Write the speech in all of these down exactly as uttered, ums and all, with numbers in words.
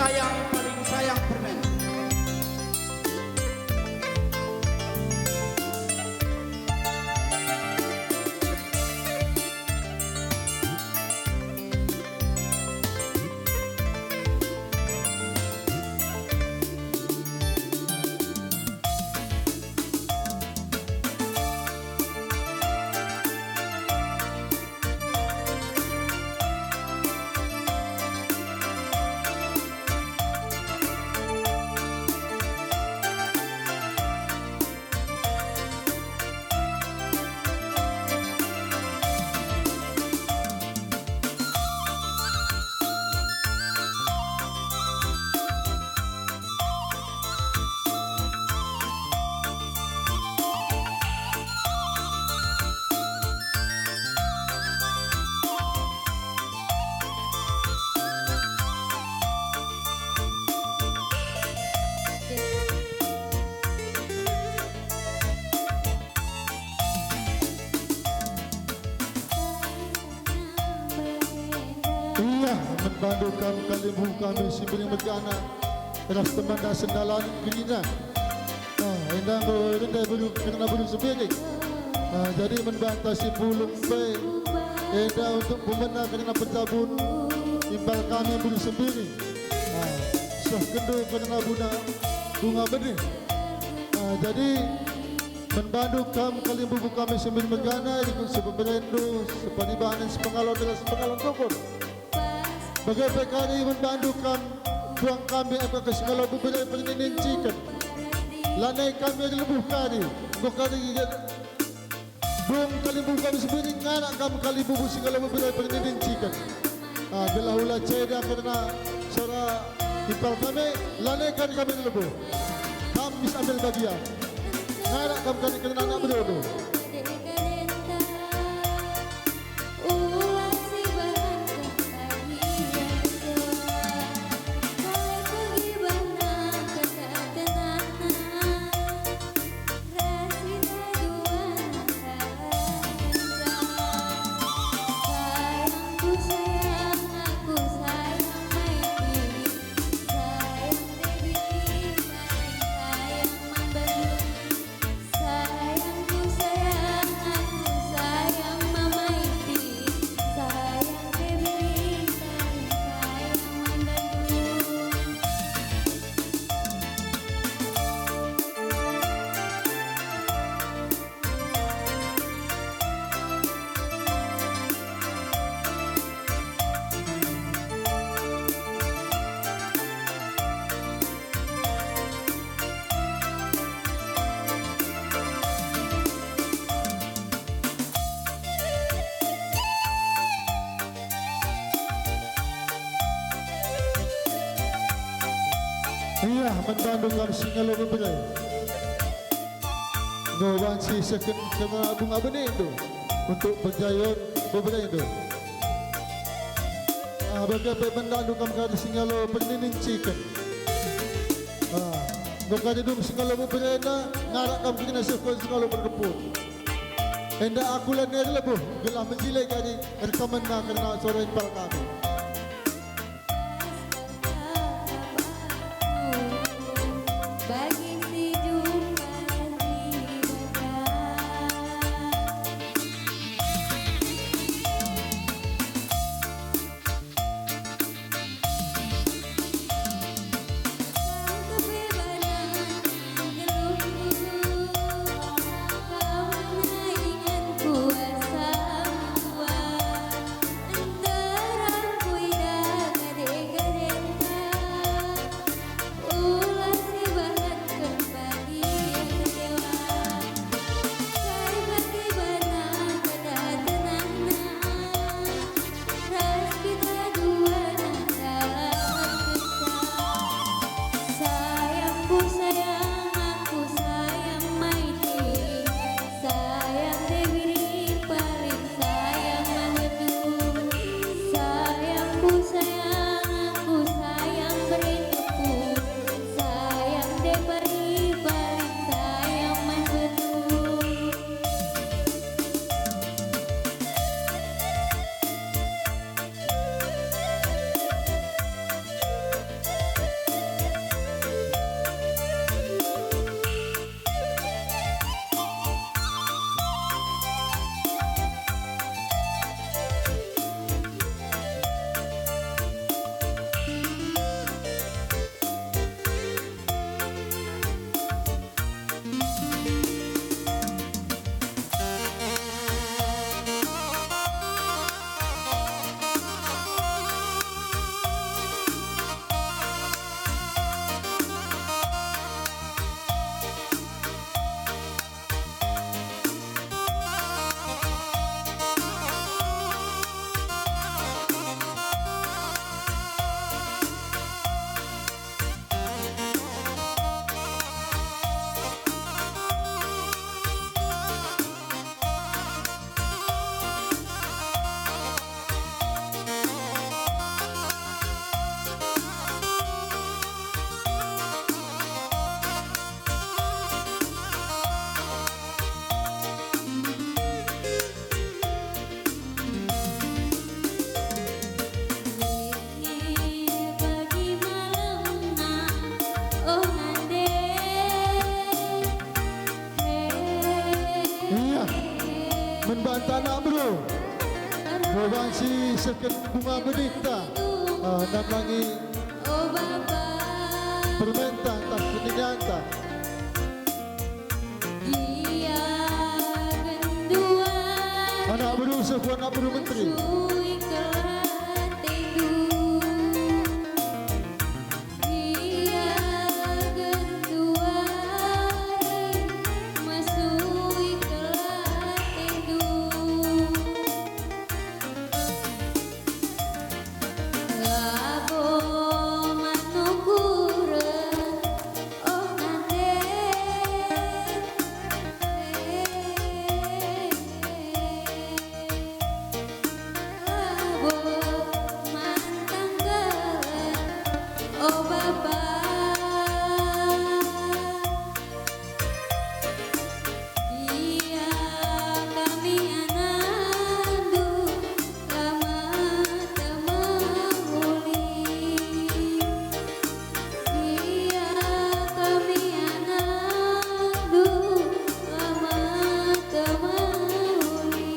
Sayang, paling sayang permen. Ia, man bandu kam kalimbubu kami si mbelin mergana, ras temanta sendalan kerina. Ah, enda enggo rende beru kerna beru Sembiring. Ah, jadi man banta si pulung pe, enda untuk pemena kerna pentabun impal kami beru Sembiring. Ah, sehkenndu kerna buna bunga benih. Ah, jadi, man bandu kam kalimbubu kami si mbelin mergana, rikut sepeberendu, sepanibanen, sepengalon ras sepengalon tukur. Bage pe kari man bandu kam, tuang kami aka ke singalo bebere perninin ciken. Lanai kami erlebuh kari, enggo kari dung kalimbubu kami Sembiring, ngarak kam kalimbubu singalo bebere perninin ciken. Ah, gelah ula ceda kerna sora impal kami, lanai kari kami erlebuh. Kam mis ambil bagian. Ngarak kam kari kerna anak bedodo. Sayangku, sayang aku, sayang Mama Iti, sayang Febri, sayang Mandandu. Ia, man bandu kam singalo bebere. Enggo banci sehken kerna bunga benindu untuk perjayon beberendu. Ah, bage pe man bandu kam kari singalo perninin ciken. Ah, enggo kari dung singalo beberena, ngarak kam kerina sehken singalo perkepun. Enda aku lanai erlebuh, gelah mejile kari erkamenna kerna sora impal kami. Bagi si jumpa si beda. Isehken bunga benihta, ah, nandangi permenta ntah keninianta. Anak beru seh ku anak beru menteri. Ia genduari mesui kelatendu. Labo man ukuren, oh, nande. Labo man tanggalen, o Bapa. Ia kami anakndu, la mate mehuli. Ia kami anakndu, la mate mehuli.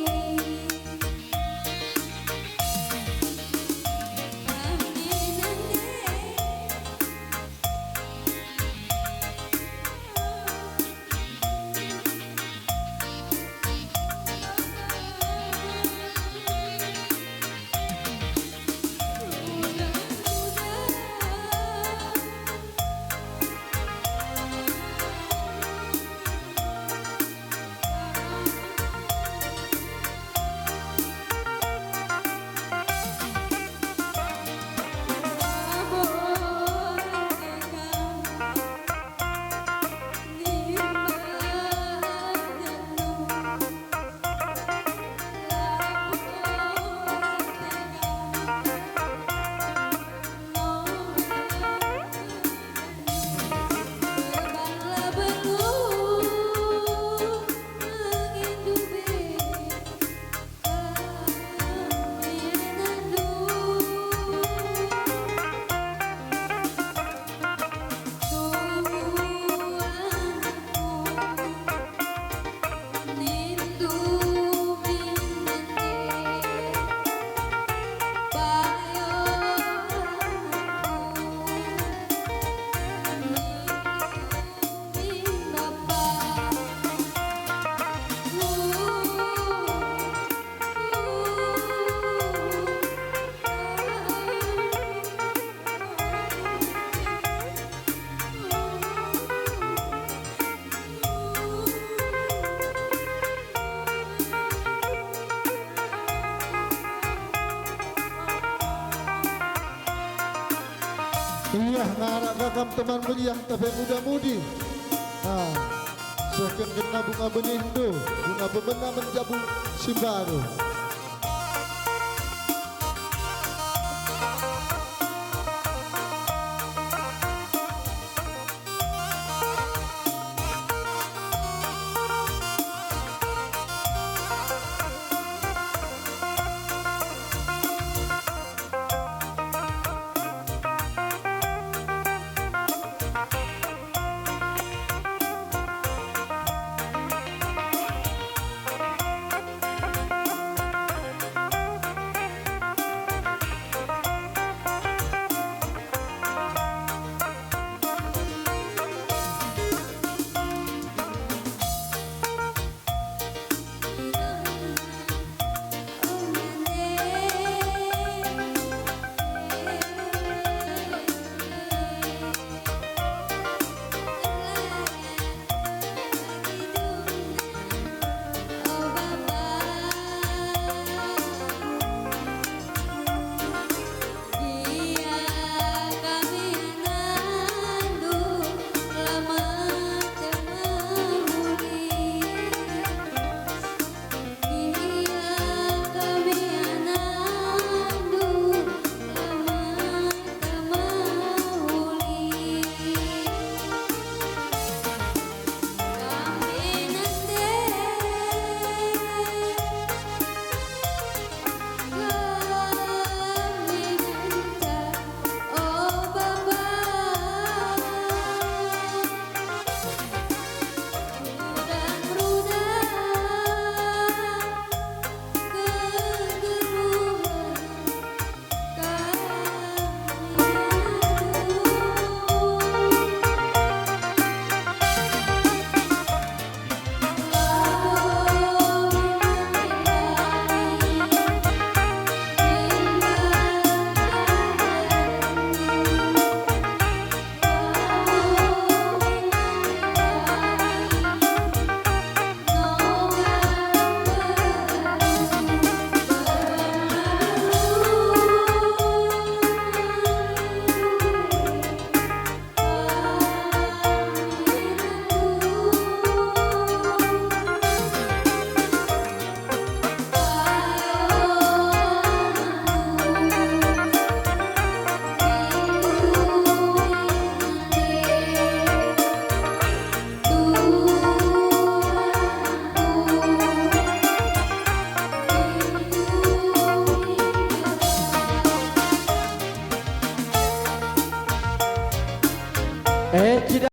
Ia ngarak ka kam teman meriah, tapi muda-mudi. Ah, sehken kena bunga benihndu, guna pemena man jabu si mbaru.